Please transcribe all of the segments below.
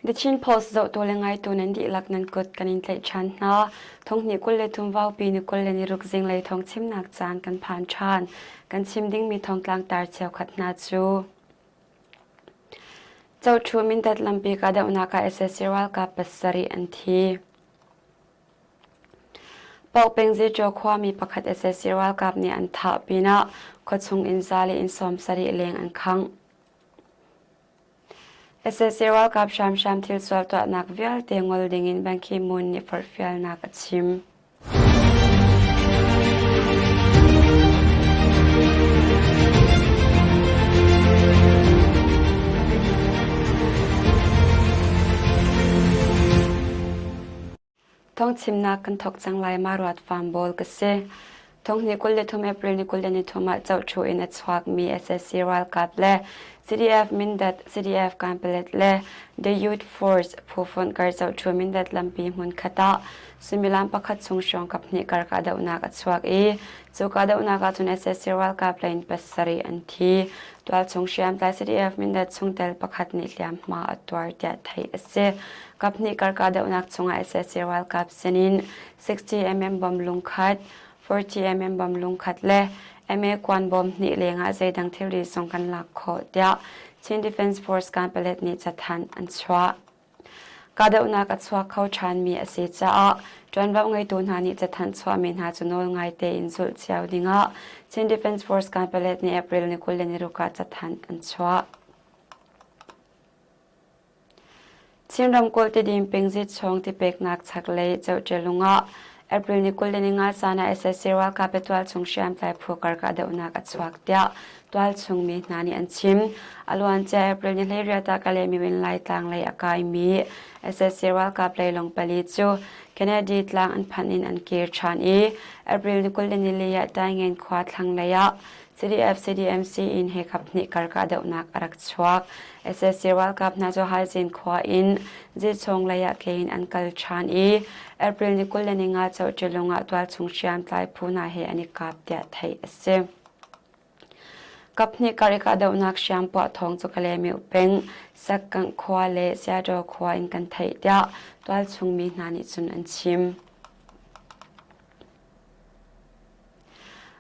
The Chin Post zohtu le ngaitu nan dihlak nan kut kan in tlaih ṭhan hna. Thonghnih 23 vaupi ni 26 zinglei thawng chimnak caan kan phan ṭhan. Kan chim dingmi thawngtlang tar cheukhat hna cu Coṭhu Mindat lampi kahdohnak ah sac ralkap pasarih an thi. Paukpeng Zeṭaw khuami pakhat sac ralkap nih an thah pinah khuachung inn za le inn 70 leng an khangh. Sac ralkap hramhram thil sual tuahnak vialte ngol dingin Ban Ki-moon nih forhfialnak a chim. Thawngchimnak kan thawk cang lai ma ruat fam bawl ka si. Thonghnih 23 April ni 23 ah cohṭhu in a chuakmi sac ralkap le CDF Mindat, CDF Kanpalet le The Youth Force phu fonh kar cohṭhu Mindat lampi hmunkhat ah suimilam pakhat chung hrawng kaphnih kar kahdohnak a chuak i cu kahdohnak ahcun sac ralkap lei in pasarih an thi. Tualchung hriamtlai CDF Mindat chungtel pakhat nih hliamhma a tuar tiah theih a si. Kaphnih kar kahdohnak chungah sac ralkap sinin 60 mm bom lungkhat, 40 mm bom lungkhat le MA kuan bom hnih lengah zeidang thilri zong kan lak khawh tiah Chin Defense Force Kanpalet nih cathanh an chuah. Kahdohnak a chuak kho ṭhanmi a si caah ṭuanvo ngeitu hna nih cathanh chuahmi hna cu nawl ngai tein zulh cio dingah Chin Defense Force Kanpalet nih April ni 26 ah cathanh an chuah. Chin ramkulh Tidim pengzit chung tipeknak chaklei Cohṭelung ah April ni 25 zan ah sac ralkap le tualchung hriamtlai phu kar kahdohnak a chuak tiah tualchung mi hna nih an chim. A luancia April ni 18 ah Kalay-Mewin Laitlang lei a kaimi sac ralkap leilawng pali cu Kennedy tlang an phanh in an kir ṭhan i April ni 24 ah Taingen khua thlanglei ah CDF-CDMC in he kaphnih kar kahdohnak a rak chuak. Sac ralkap hna cu Haizin khua in Zichung lei ah ke in an kal ṭhan i April ni 25 Cohṭilung ah tualchung hriamtlai phu hna he an i kap tiah theih a si. Kaphnih kar i kahdohnak hriam puah thawng cu Kalaymyo peng Sakkangh khua le Seattle khua in kan theih tiah tualchung mi hna nih cun an chim.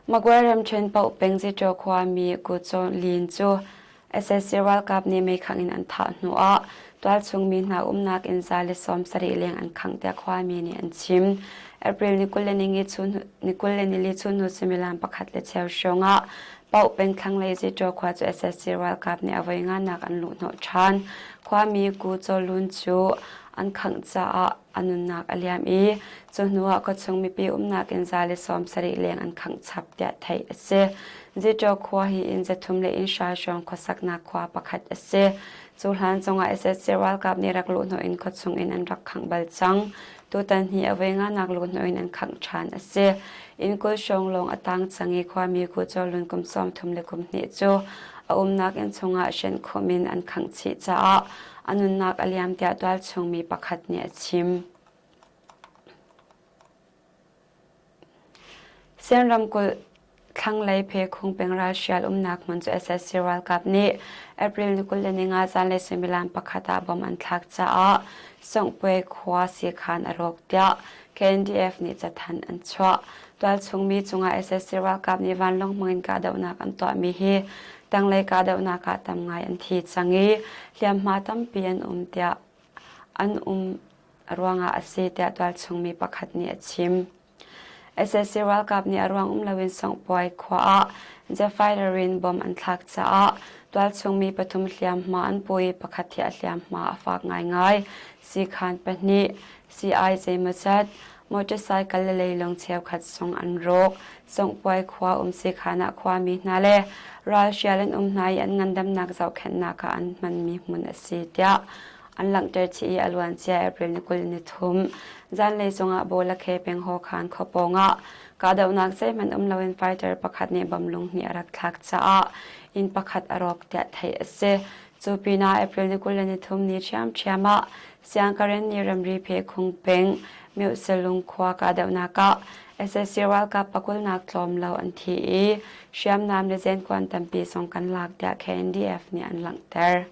Magway ramṭhen paoh peng Zitaw khuami Ku Chaw Lin cu sac ralkap nih meikhangh in an thah hnuah tualchung mi hna umnak inn 170 leng an khangh tiah khuami nih an chim. April ni 24 chunhnu suimilam pakhat le cheu hrawng ah Paoh peng thlanglei Zitaw khua cu sac ralkap nih a voi nganak an luhhnawh ṭhan. Khuami Ku Chaw Lun cu an khangh caah a nunnak a liam i cu hnuah khuachung mipi umnak inn 170 leng an khangh chap tiah theih a si. Zitaw khua hi inn 300 le inn hra hrawng khuasaknak khua pakhat a si. Cu hlan zongah sac ralkap nih rak luhhnawh in khuachung in an rak khangh bal cang. Tutan hi a voi nganak luhhnawh in an khangh ṭhan a si. Inn 20 hrawng lawng a tang cang i khuami Kucawlun kum 32 cu a umnak inn chungah hrenhkhumh in an khangh chih caah a nunnak a liam tiah tualchungmi pakhat nih a chim. Sian ramkulh thlanglei Phekhung peng ralhrial umnak hmun cu sac ralkap nih April ni 25 zanlei suimilam pakhat ah bom an thlak caah Songpue khua siikhan a rawk tiah KNDF nih cathanh an chuah. Tualchungmi cungah sac ralkap nih vanlawng hmangin kahdohnak an tuahmi hi tanglei kahdohnak ah tam ngai an thi cang i hliamhma tampi an um tiah an um ruangah a si tiah tualchungmi pakhat nih a chim. Sac ralkap nih a ruang um loin Songpuai khua ah jet fighter in bomb an thlak caah tualchungmi pathum hliamhma an pu i pakhat hi a hliamhma a fak ngaingai. Siikhan pahnih, sii zeimawzat, motorcycle le leilung cheukhat zong an rawk. Songpuai khua um siikhan ah khuami hna le ralhrial an um hna i an ngandamnak zohkhenhnak ah an hmanmi hmun a si tiah an langhter chih i a luancia April ni 23 zanlei zongah Bawlakhe peng Hawkhan khua pawngah kahdohnak zeihmanh um loin fighter pakhat nih bom lung hnih a rak thlak caah inn pakhat a rawk tiah theih a si. Cu pinah April ni 23 ni ṭhiamṭhiam ah Siangkaren nih ramri phekhung peng Myohselung khua kahdohnak ah sac ralkap pakulnak tlawm lo an thi i hriamnam le zenkuan tampi zong kan lak tiah KNDF nih an langhter.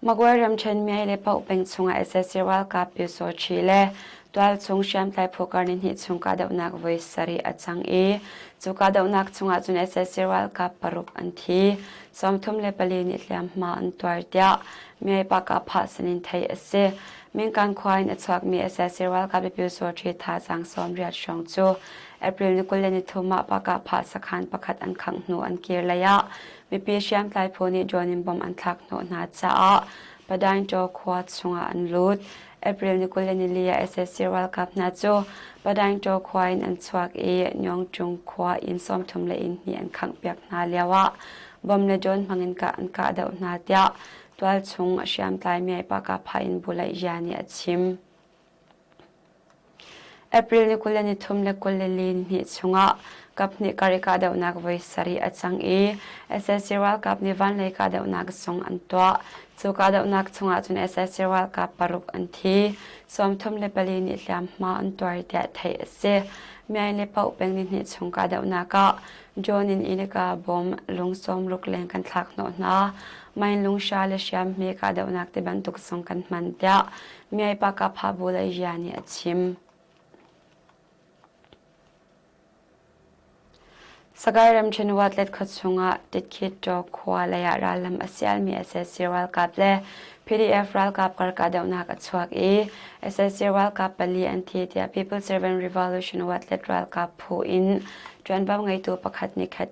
Magway ramṭhen Myay le Pauk peng chungah sac ralkap Pyusawṭhi le tualchung hriamtlai phu kar nihnih chung kahdohnak voi sarih a cang i cu kahdohnak chungah cun sac ralkap paruk an thi, 34 nih hliamhma an tuar tiah Myay Pakah sinin theih a si. Minkan khua in a chuakmi sac ralkap le Pyusawṭhi thazaang 80 hrawng cu April ni 23 ah Pakah sakhan pakhat an khangh hnu an kir lei ah Mipi hriamtlai phu nih drone in bomb an thlak hnawh hna caah Padaingtaw khua chungah an lut. April ni 24 ah sac ralkap hna cu Padaingtaw khua in an chuak i Nyongṭung khua inn 30 le inn hnih an khanghpiak hna lioah bomb le drone hmangin kah an kahdoh hna tiah tualchung hriamtlai Myay Pakapha in Bulaihya nih a chim. April ni 23 le 24 nihnih chungah kaphnih kar i kahdohnak voi sarih a cang i sac ralkap nih vanlei kahdohnak zong an tuah. Cu kahdohnak chungah cun sac ralkap paruk an thi, 34 nih hliamhma an tuar tiah theih a si. Myaing le Pauk peng nihnih chung kahdohnak ah drone in Inika bom lung sawmruk leng kan thlak hnawh hna. Main lungsha le hriamhme kahdohnak ti bantuk zong kan hman tiah Myai-pa-ka-pha bu le Ria nih a chim. Sagaing ramṭhen Watlet khua chungah Titkhittaw khua lei ah rallam a sialmi sac ralkap le PDF ralkap kar kahdohnak a chuak i sac ralkap pali an thi tiah People Servant Revolution Watlet ralkap phu in ṭuanvo ngeitu pakhat nih khat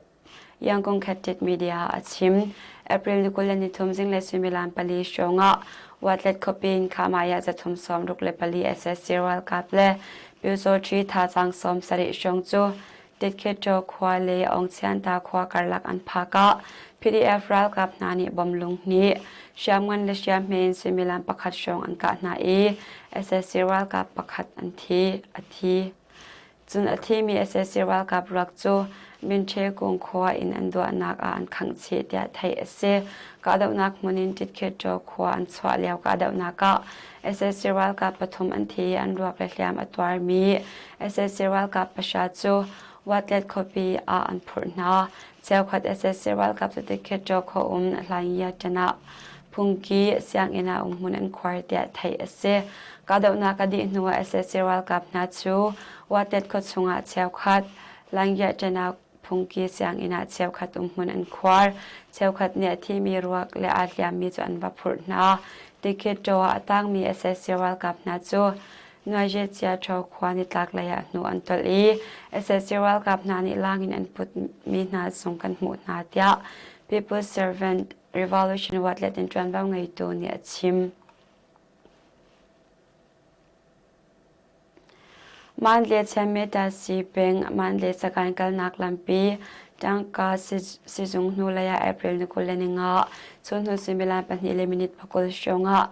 Yangon Khattit Media ah a chim. April ni 23 zinglei suimilam pali hrawng ah Watlet khuapi in Khamaya zathum 64 SSC ralkap le Pyusawṭhi thazaang 70 hrawng cu Titkhittaw khua le Aungchianta khua karlak an phak ah PDF ralkap hna nih bom lung hnih, hriamngan le hriamhme in suimilam pakhat hrawng an kah hna i SSC ralkap pakhat an thi, a thi. Cun a thimi sac ralkap ruak cu Minṭhe kung khua in an duahnak ah an khangh chih tiah theih a si. Kahdohnak hmun in Titkhittaw khua an chuah lio kahdohnak ah sac ralkap pathum an thi i an ruak le hliam a tuarmi sac ralkap pahra cu Watlet khuapi ah an phurh hna. Cheukhat sac ralkap cu Titkhittaw khua um Hlaingya ah phungki sianginn ah umhmun an khuar tiah theih a si. Kahdohnak a dih hnuah sac ralkap hna cu Watet khua chungah cheukhat, Langyahṭenak phungki sianginn ah cheukhat umhmun an khuar. Cheukhat nih a thimi ruak le aa hliammi cu an va phurh hna. Tikhittaw ah a tangmi sac ralkap hna cu Nuajechiaṭhaw khua nitlaklei ah hnu an tolh i sac ralkap hna nih laang in an putmi hna zung kan hmuh hna tiah People's Servant Revolution Watlet in ṭuanvo ngeitu nih a chim. Mandalay Chianmeta Sipeng Mandalay Sagaing kalnak lampi tangka sizung hnulei ah April ni 25 chun hnu suimilam pahnih le minute pakul hrawng ah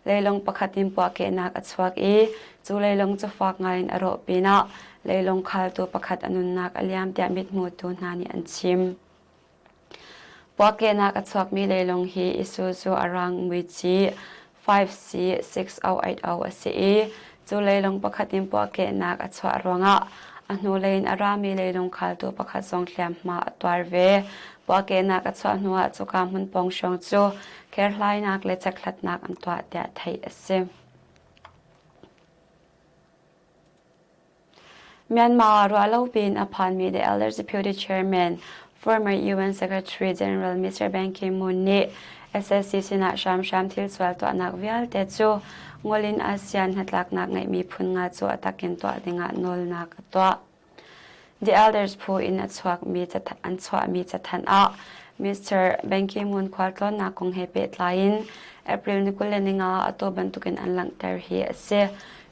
leilung pakhat in puahkehnak a chuak i cu leilung cu fak ngai in a rawh pinah leilung khaltu pakhat a nunnak a liam tiah mithmutu hna nih an chim. Puahkehnak a chuakmi leilung hi Isuzu a rang muici 5C6080 a si i cu leilung pakhat in puahkehnak a chuah ruangah a hnulei in a rami leilung khaltu pakhat zong hliamhma a tuar ve. Puahkehnak a chuah hnuah cuka hmun pawng hrawng cu kherhlainak le chekhlatnak an tuah tiah theih a si. Myanmar ah ruahlopi in a phanmi The Elders Deputy Chairman, former UN Secretary General Mr. Ban Ki-moon nih SSC sinah hramhram thil sual tuahnak vialte cu ngol in ASEAN hnatlaknak ngeihmi phun nga cu a takin tuah dingah nawlnak a tuah. The Elders phu in a chuakmi an chuahmi cathanh ah Mr. Ban Ki-moon khualtlawnnak kong he pehtlai in April ni 25 atu bantukin an langhter hi a si.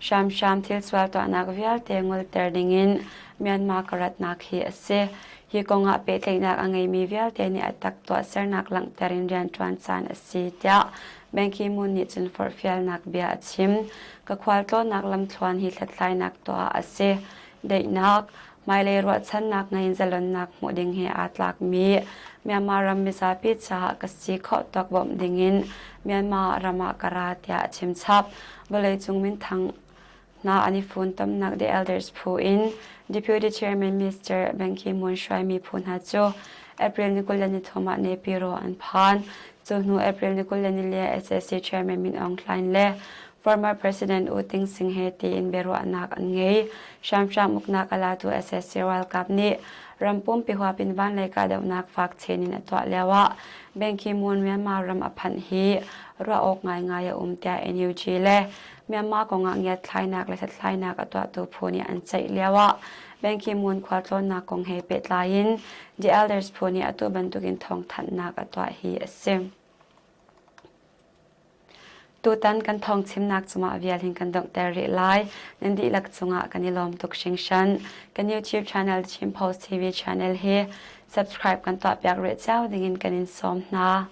Hramhram thil sual tuahnak vialte ngolter dingin Myanmar ka ratnak hi a si. Hi kongah pehtlaihnak a ngeimi vialte nih a tak tuahsernak langhter in rianṭuan caan a si, tiah Ban Ki-moon nih cun forhfialnak bia a chim. Ka khualtlawnnak lamthluan hi hlathlainak tuah a si. Daihnak, hmailei ruahchannak ngei in zalonnak hmuh ding he aa tlakmi Myanmar ram mizapi caah ka si khawh tawk bawmh dingin Myanmar ram ah ka ra tiah a chim chap. Vawleicung minthang hna an i funtomnak The Elders phu in Deputy Chairman Mr. Ban Ki-moon hruaimi phu hna cu April ni 23 ah Naypyidaw an phan. Cu hnu April ni 24 SAC Chairman Min Aung Hlaing le former President U Ting Sing he tiin biaruahnak an ngei. Hramhram uknak a latu SAC ralkap nih ram pumpi huap in vanlei kahdohnak fak chin in a tuah lioah Ban Ki-moon Myanmar ram a phanh hi ruah awk ngaingai a um tiah NUG le Myanmar kongah ngiatthlainak le hlathlainak a tuahtu phu nih an ceih lioah Ban Ki-moon khualtlawnnak kong he pehtlai in The Elders phu nih atu bantukin thawngthanhnak a tuah hi a si. Tutan kan thawngchimnak cungah vial hin kan donghter rih lai. Nan dihlak cungah kan i lawm tuk hringhran. Kan YouTube channel Chin Post TV channel hi subscribe kan tuahpiak rih cio dingin kan in sawm hna.